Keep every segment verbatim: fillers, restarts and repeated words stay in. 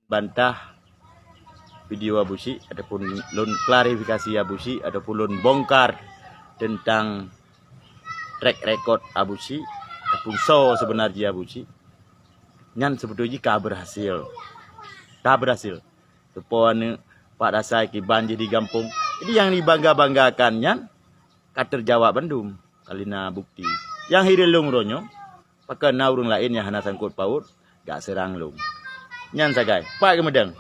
bantah video Abu Syik ataupun lôn klarifikasi Abu Syik ataupun lôn bongkar teuntang track record Abu Syik ataupun soe seubeuna jih Abu Syik, nyan seubeutôi jih ka beurhasil. Ka beurhasil. Teupo aneuk Pak Dasai kiban jih di gampông. Jadi nyang jibangga-banggakan nyan ka teujaweueb bandum, ka lheueh na bukeuti. Nyang hireuen lôn uroe nyoe, pakon na ureuëng laén nyang hana sangkot paut gak seurang lôn. Nyan sagai, pat geumeudang.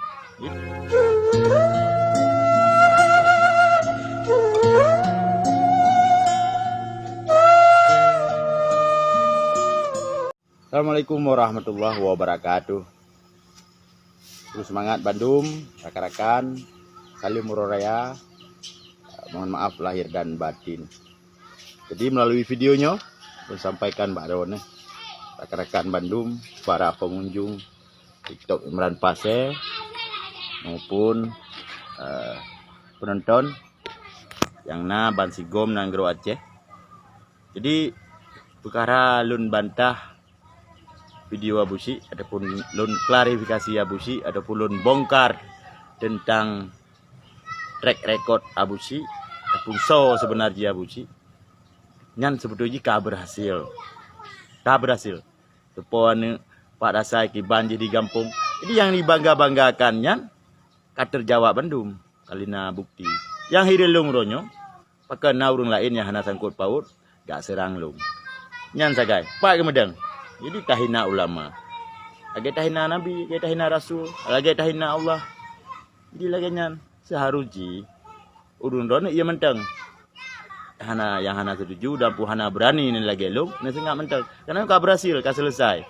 Assalamualaikum warahmatullahi wabarakatuh. Terus semangat bandum, rakan-rakan. Salam uroe raya. Mohon maaf lahir dan batin. Jadi melalui video nyoe, lôn sampaikan bak droeneuh, rakan-rakan bandum, para pengunjung TikTok Imran Pasé maupun, eh, penonton nyang na bansigom nanggroe Aceh. Jadi peukara lôn bantah video Abu Syik ataupun lôn klarifikasi Abu Syik ataupun lôn bongkar teuntang track record Abu Syik ataupun soe seubeuna jih Abu Syik, nyan seubeutôi jih ka beurhasil. Ka beurhasil. Teupo aneuk Pak Dasai kiban jih di gampông. Jadi nyang jibangga-banggakan nyan ka teujaweueb bandum, ka lheueh na bukeuti. Nyang hireuen lôn uroe nyoe, pakon na ureuëng laén nyang hana sangkot paut gak seurang lôn. Nyan sagai, pat geumeudang. Jadi tahina ulama, lagée tahina nabi, lagée tahina rasul, lagée tahina Allah. Jadi lagée nyan, seuharus jih ureuëng droeneuh ié mantong. Hana nyang hana seutuju dan pun hana beurani nyan lagée lôn, neuseungab mantong. Kareuna ka beurhasil, ka seuleusai.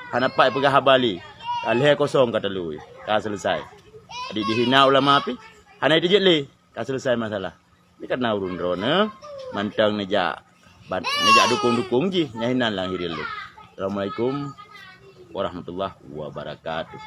Hana pat peugah haba lé. Ka lhée kosong ka teului, ka seuleusai. Jadi dihina ulama pih, hana teujeuet lé, ka seuleusai masalah. Di kareuna ureuëng droeneuh mantong neujak ban-, neujak dukong-dukong jih, nyan hinan nyang hireuen lôn. Assalamualaikum warahmatullahi wabarakatuh.